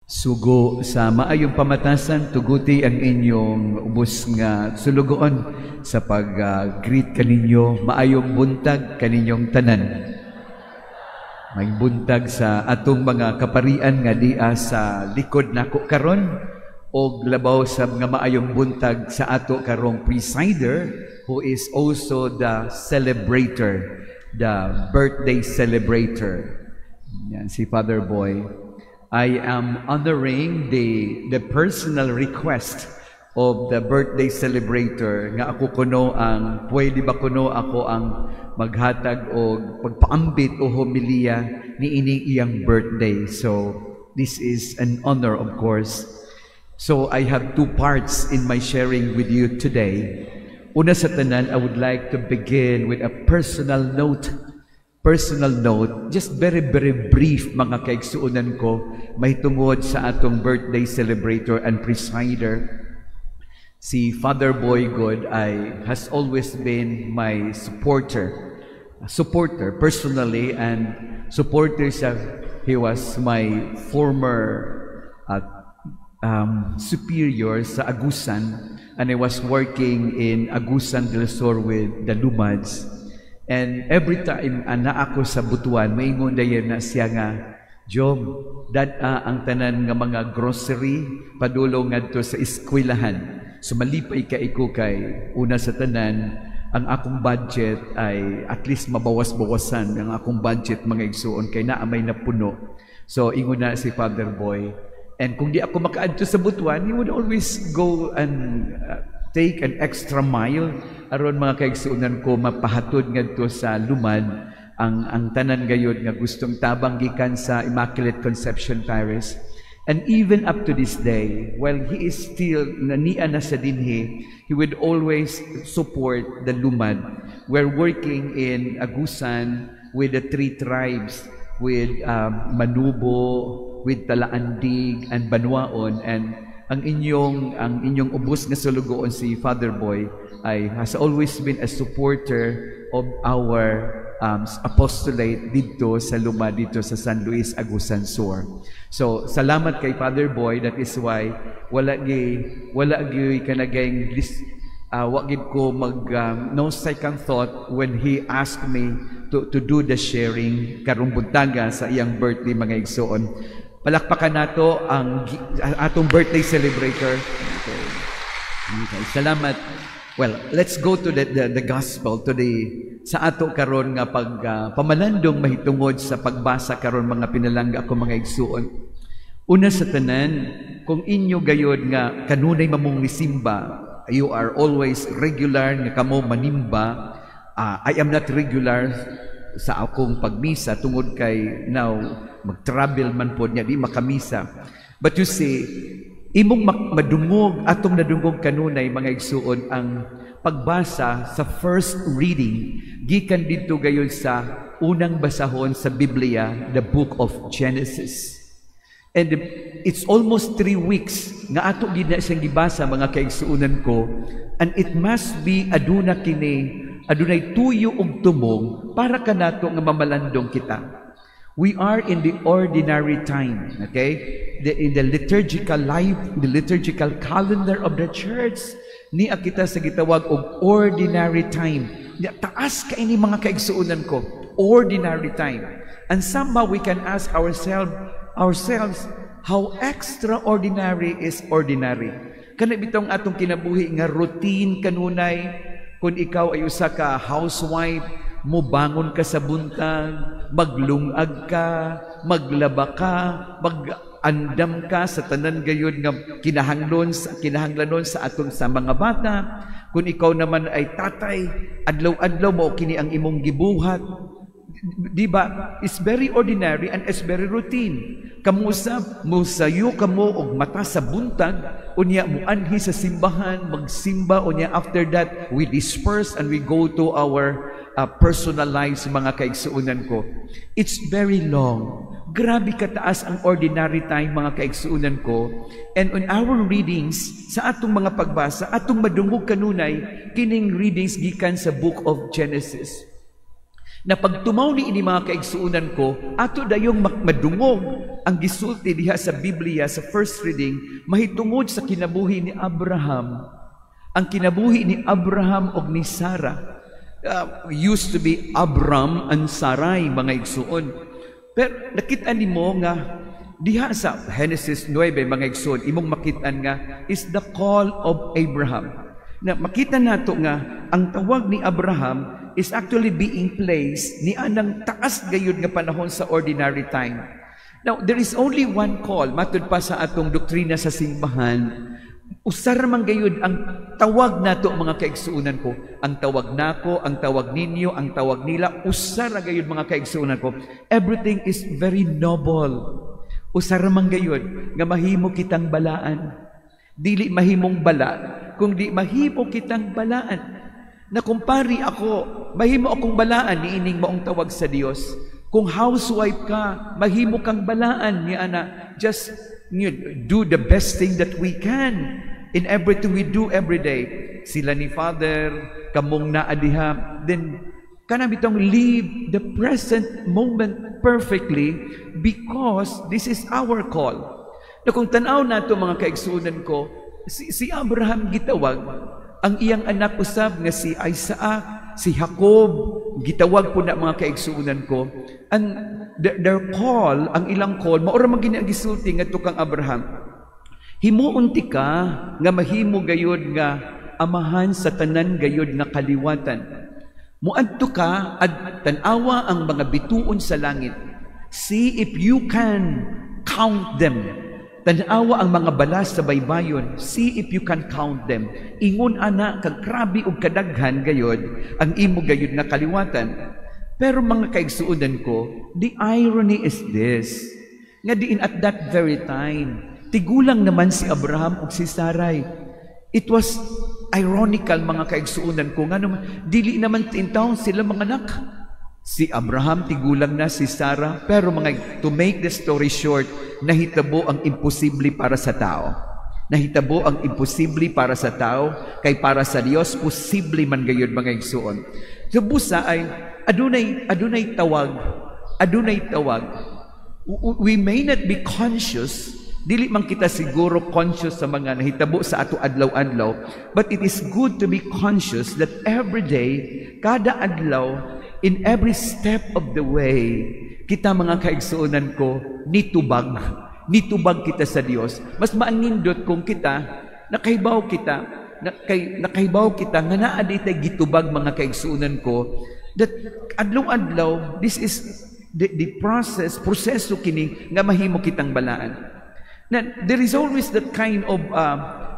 Sugo sa maayong pamatasan, tuguti ang inyong ubos nga sulugoon sa pag-greet kaninyo. Maayong buntag kaninyong tanan. May buntag sa atong mga kaparian nga dia sa likod nako karon, og labaw sa nga maayong buntag sa ato karong presider, who is also the celebrator, the birthday celebrator. Yan, si Father Boy. I am honoring the personal request of the birthday celebrator nga ako kuno ang pwede ba kuno ako ang maghatag og pagpaambit o homilya ni ining iyang birthday. So this is an honor, of course. So I have two parts in my sharing with you today. Una sa tanan, I would like to begin with a personal note. Personal note, just very, very brief, mga kaigsuonan ko, mahitungod sa atong birthday celebrator and presider. Si Father Boy Good ay has always been my supporter. Supporter personally and supporter siya. He was my former superior sa Agusan, and I was working in Agusan del Sur with the Lumads. And every time ana ako sa Butuan, maingon dayon na siya nga, "Jom, dad ang tanan nga mga grocery padulong ngadto sa eskwelahan." So malipay ka ko kay una sa tanan, ang akong budget ay at least mabawas-bawasan ang akong budget, mga igsuon, kay naa may napuno. So ingon na si Father Boy. And kung di ako makaadto sa Butuan, he would always go and take an extra mile aron, mga kaigsuonan ko, mapahatod ngadto sa lumad ang tanan gayod nga gustong tabang gikan sa Immaculate Conception Parish. And even up to this day, while he is still nania na sa dinhi, he would always support the lumad. We're working in Agusan with the three tribes, with Manubo, with Talaandig, and Banwaon. And ang inyong ubos nga sulugoon, si Father Boy, ay has always been a supporter of our apostolate dito sa lumad, dito sa San Luis, Agusan Sur. So salamat kay Father Boy. That is why wala gi kanagay list, wa gid ko mag no second thought when he asked me to do the sharing karong buntaga sa iyang birthday, mga igsoon. Palakpakan nato ang atong birthday celebrator. Okay. Okay. Salamat. Well, let's go to the gospel, to the sa ato karon nga pag pamalandong mahitungod sa pagbasa karon, mga pinalangga ko, mga igsuon. Una sa tanan, kung inyo gayod nga kanunay mamong nisimba, you are always regular nga kamo manimba. I am not regular sa akong pagmisa tungod kay now mag-travel man pod niya di makamisa. But you see, imong madungog, atong nadungog kanunay, mga igsuon, ang pagbasa sa first reading gikan didto gayud sa unang basahon sa Biblia, the Book of Genesis. And it's almost 3 weeks nga ato gid na siyang gibasa, mga kaigsuonan ko, and it must be aduna kini, adunay tuyo og tumong para kanato nga mamalandong kita. We are in the ordinary time, okay? In the liturgical life, the liturgical calendar of the church, nia kita sa gitawag og ordinary time. Taas ka ini, mga kaigsuonan ko, ordinary time. And somehow we can ask ourselves how extraordinary is ordinary. Kana bitong atong kinabuhi nga routine kanunay, kung ikaw ay usa ka housewife, mubangon ka sa buntag, maglungag ka, maglaba ka, mag-andam ka sa tanan gayud nga kinahanglanon sa atong sa mga bata. Kung ikaw naman ay tatay, adlaw-adlaw mo kini ang imong gibuhat. Di ba? It's very ordinary and it's very routine. Kamo usab, musayo kamo og mata sa buntag, unya muanhi sa simbahan, magsimba, unya after that, we disperse and we go to our personal lives, mga kaigsuonan ko. It's very long. Grabe kataas ang ordinary time, mga kaigsuonan ko. And on our readings, sa atong mga pagbasa, atong madungog kanunay, kining readings gikan sa Book of Genesis na pagtumaw ni ini, mga kaigsuonan ko, ato dayong madungog Ang gisulti diha sa Biblia sa first reading mahitungod sa kinabuhi ni Abraham. Ang kinabuhi ni Abraham og ni Sarah, used to be Abram and Sarai, mga igsuon. Pero nakita nimo nga diha sa Genesis 9, mga igsuon, imong makitaan nga is the call of Abraham. Na makita nato nga ang tawag ni Abraham is actually being placed ni anang taas gayud nga panahon sa ordinary time. Now, there is only one call, matud pa sa atong doktrina sa simbahan. Usa ra man gayud ang tawag nato, mga kaigsuonan ko. Ang tawag nako, ang tawag ninyo, ang tawag nila, usa ra gayud, mga kaigsuonan ko. Everything is very noble. Usa ra man gayud nga mahimo kitang balaan. Dili mahimong bala, kung di mahimo kitang balaan. Na kung pari ako, mahimo akong balaan ni ining maong tawag sa Dios. Kung housewife ka, mahimo kang balaan ni ana. Just do the best thing that we can in everything we do every day. Sila ni Father, kamong naa diha, then kanang bitong live the present moment perfectly because this is our call. Na kung tanaw nato, mga kaigsuonan ko, si Abraham gitawag, ang iyang anak usab nga si Isaac, si Jacob, gitawag po na, mga kaigsuonan ko. And their call, ang ilang call, mao ra man gini ang gisulti ngadto kang Abraham. Himuon tika nga mahimo gayud nga amahan sa tanan gayud nga kaliwatan. Muadto ka at tan-awa ang mga bituon sa langit. See if you can count them. Tanawa ang mga balas sa baybayon. See if you can count them. Ingon ana kag grabe og kadaghan gayod ang imo gayud nga kaliwatan. Pero mga kaigsuonan ko, the irony is this. Nga diin at that very time, tigulang naman si Abraham ug si Sarai. It was ironical, mga kaigsuonan ko, nga naman, dili naman intawon sila manganak. Si Abraham tigulang na, si Sarah, pero mga to make the story short, nahitabo ang imposible para sa tao. Nahitabo ang imposible para sa tao, kay para sa Dios posible man gayud, mga igsuon. So busa ay adunay tawag, adunay tawag. We may not be conscious, dili man kita siguro conscious sa mga nahitabo sa ato adlaw-adlaw, but it is good to be conscious that every day, kada adlaw, in every step of the way, kita, mga kaigsuonan ko, nitubag. Nitubag kita sa Dios. Mas maanindot kung kita, nakahibaw kita, na, kay, nakahibaw kita, nga naa ditay gitubag, mga kaigsuonan ko, that adlaw-adlaw, this is the process, proseso kini, nga mahimo kitang balaan. Na, there is always that kind of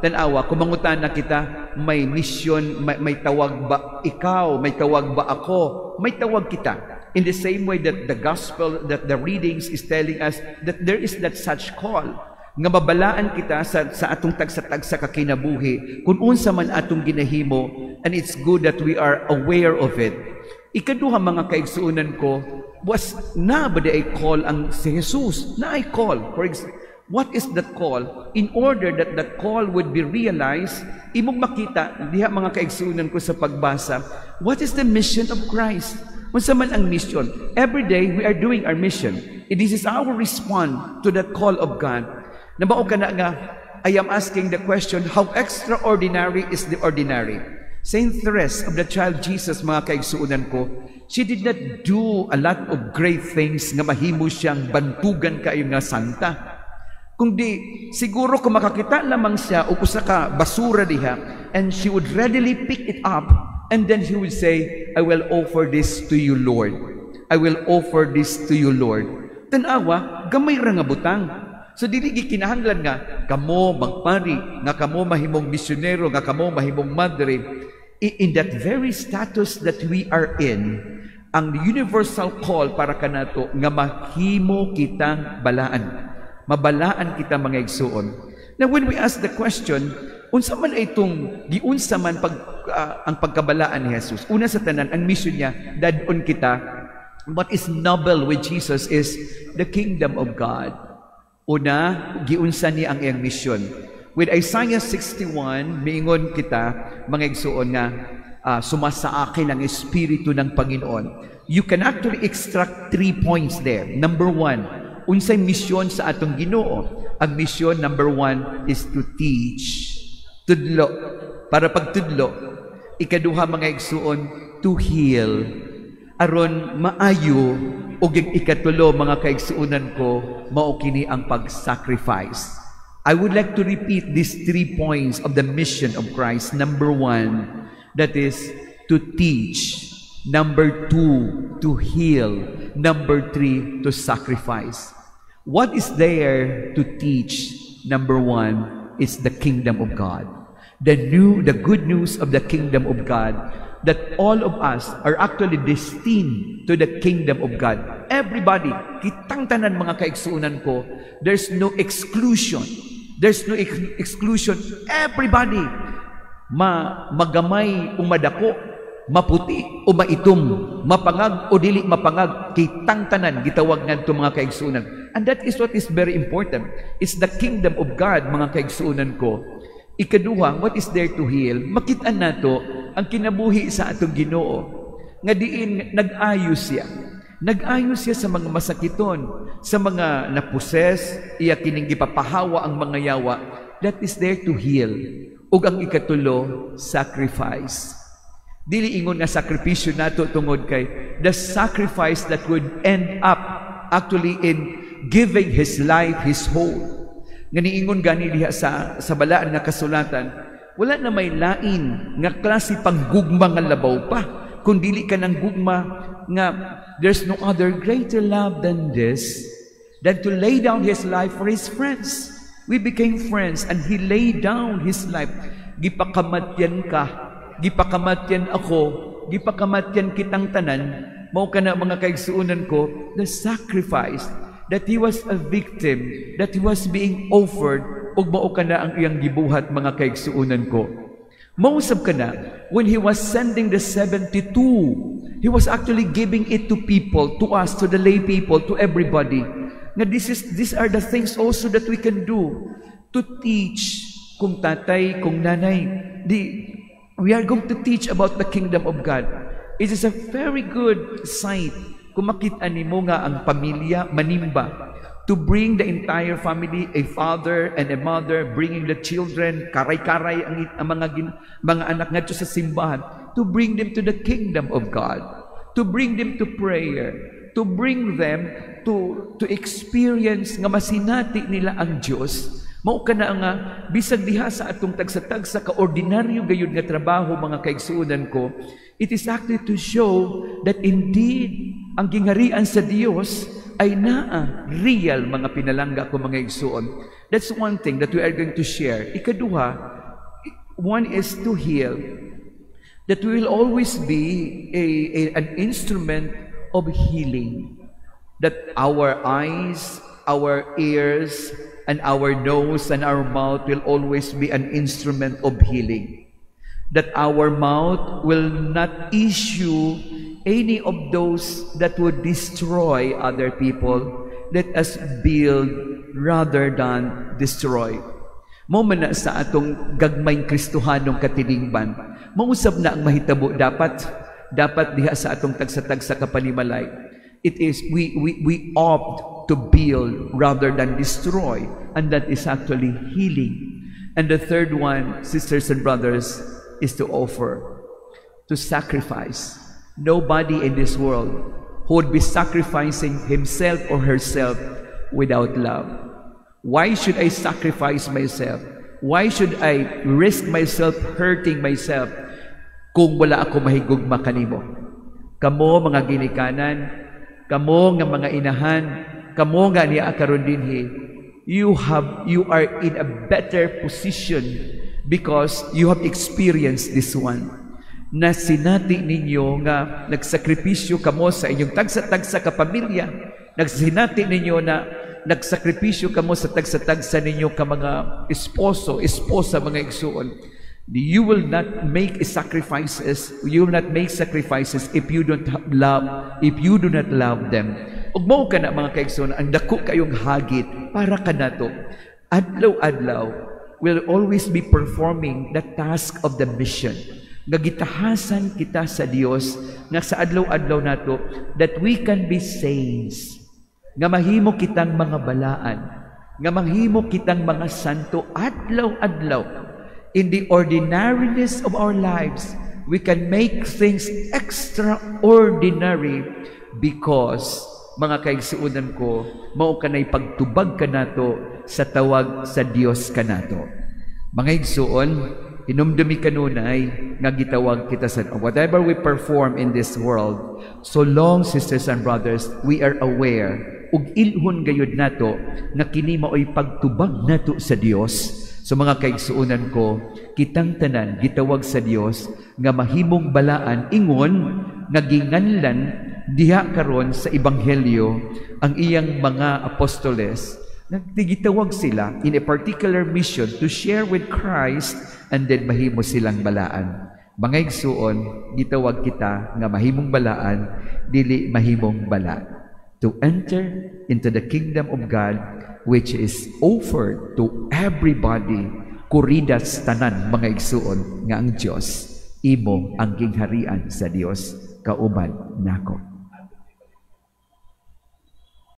tanawa, kung mangutana kita, may mission, may tawag ba ikaw, may tawag ba ako, may tawag kita. In the same way that the gospel, that the readings is telling us that there is that such call, nga mabalaan kita sa atong tagsa-tagsa ka kinabuhi, kung unsa man atong ginahimo, and it's good that we are aware of it. Ikaduha, mga kaigsuonan ko, was naa ba diay call ang si Jesus? Naay call. For example, what is that call? In order that that call would be realized, imong makita diha, mga kaigsuonan ko, sa pagbasa, what is the mission of Christ? Unsa man ang mission? Every day we are doing our mission. This is our response to that call of God. Nabao ka na nga, I am asking the question, how extraordinary is the ordinary? Saint Therese of the Child Jesus, mga kaigsuonan ko, she did not do a lot of great things nga mahimo siyang bantugan kaayo nga santa. Kundi siguro kung makakita lamang siya og usa ka basura diha and she would readily pick it up and then she would say, "I will offer this to you, Lord. I will offer this to you, Lord." Tanawa, gamay ra nga butang. So dili gikinahanglan nga kamo magpari, nga kamo mahimong misyonero, nga kamo mahimong madre. In that very status that we are in, ang universal call para kanato nga mahimo kitang balaan. Mabalaan kita, mga igsuon. Now when we ask the question, unsa man ay itong giunsa man ang pagkabalaan ni Jesus? Una sa tanan, ang mission niya, dad-on kita. What is noble with Jesus is the kingdom of God. Una, giunsa niya ang iyang mission. With Isaiah 61, miingon kita, mga igsuon, nga sumasa akin ang Espiritu ng Panginoon. You can actually extract three points there. Number one, Unsay misyon sa atong Ginoo? Ang misyon number one is to teach. Tudlo. Para pagtudlo. Ikaduha, mga igsuon, to heal. Aron maayo. Ug ikatulo, mga kaigsuonan ko, mao kini ang pag-sacrifice. I would like to repeat these three points of the mission of Christ. Number one, that is to teach. Number two, to heal. Number three, to sacrifice. What is there to teach? Number one is the kingdom of God. The good news of the kingdom of God, that all of us are actually destined to the kingdom of God. Everybody, kitang tanan, mga kaigsuonan ko, there's no exclusion. There's no exclusion. Everybody, magamay o madako, maputi o maitom, mapangag o dili mapangag, kitang tanan gitawag ngadto, mga kaigsuonan. And that is what is very important. It's the kingdom of God, mga kaigsuonan ko. Ikaduha, what is there to heal? Makita nato ang kinabuhi sa atong Ginoo nga diin nag-ayo siya. Nag-ayo siya sa mga masakiton, sa mga na-possess, iya kining gipapahawa ang mga yawa. That is there to heal. Ug ang ikatulo, sacrifice. Dili ingon nga sakripisyo nato tungod kay the sacrifice that would end up actually in giving his life, his whole. Nga niingon gani diha sa balaan nga kasulatan, wala na may lain nga klase pang gugma nga labaw pa kung dili ka ng gugma nga there's no other greater love than this, than to lay down his life for his friends. We became friends and he laid down his life. Gipakamatyan ka, gipakamatyan ako, gipakamatyan kitang tanan. Mao kana, mga kaigsuonan ko, the sacrifice, that he was a victim, that he was being offered, ug mao kana ang iyang gibuhat, mga kaigsuonan ko. Mao sab kana, when he was sending the 72, he was actually giving it to people, to us, to the lay people, to everybody. Nga these are the things also that we can do to teach. Kung tatay, kung nanay, we are going to teach about the kingdom of God. It is a very good sight kung makita nimo nga ang pamilya manimba, to bring the entire family, a father and a mother, bringing the children, karay-karay ang mga anak ngadto sa simbahan, to bring them to the kingdom of God, to bring them to prayer, to bring them to experience nga masinati nila ang Diyos. Mao kana nga bisag diha sa atong tagsa-tagsa ka ordinaryo gayud nga trabaho, mga kaigsuonan ko, it is actually to show that indeed ang gingharian sa Dios ay naa real, mga pinalangga ko, mga igsuon. That's one thing that we are going to share. Ikaduha, one is to heal. That we will always be an instrument of healing. That our eyes, our ears, and our nose and our mouth will always be an instrument of healing. That our mouth will not issue any of those that would destroy other people. Let us build rather than destroy. Mao man na sa atong gagmayng Kristohanong katilingban. Mausab na ang mahitabo dapat diha sa atong tagsa-tagsa ka panimalay. It is we opt to build rather than destroy, and that is actually healing. And the third one, sisters and brothers, is to offer, to sacrifice. Nobody in this world who would be sacrificing himself or herself without love. Why should I sacrifice myself? Why should I risk myself hurting myself kung wala ako mahigugma kanimo? Kamo mga ginikanan, kamo nga mga inahan, kamo nga niya karon dinhi, you are in a better position because you have experienced this one. Na sinati ninyo nga nagsakripisyo kamo sa inyong tagsa-tagsa ka pamilya, nagsinati ninyo na nagsakripisyo kamo sa tagsa-tagsa ninyo ka mga esposo, esposa, mga igsuon. You will not make sacrifices, you will not make sacrifices if you don't love, if you do not love them. Ug mao kana, mga kaigsoon, ang dako kayong hagit para kanato. Adlaw-adlaw will always be performing the task of the mission. Nga gitahasan kita sa Dios nga sa adlaw-adlaw nato that we can be saints. Nga mahimo kitang mga balaan, nga mahimo kitang mga santo adlaw-adlaw. In the ordinariness of our lives, we can make things extraordinary because, mga kaigsuonan ko, mao kanay pagtubag kanato sa tawag sa Dios kanato. Mga igsuon, hinumdumi kanunay nga gitawag kita sa whatever we perform in this world, so long, sisters and brothers, we are aware ug ilhon gayud nato nga kini maoy pagtubag nato sa Dios. So mga kaigsuonan ko, kitang tanan gitawag sa Dios nga mahimong balaan ingon nga ginganlan diha karon sa ebanghelyo ang iyang mga apostoles. Nagtigitawag sila in a particular mission to share with Christ and then mahimo silang balaan. Mga igsuon, gitawag kita nga mahimong balaan, dili mahimong bala. To enter into the kingdom of God, which is offered to everybody, kuridas tanan, mga igsuon, nga ang Dios imo ang gingharian sa Dios kauban nako.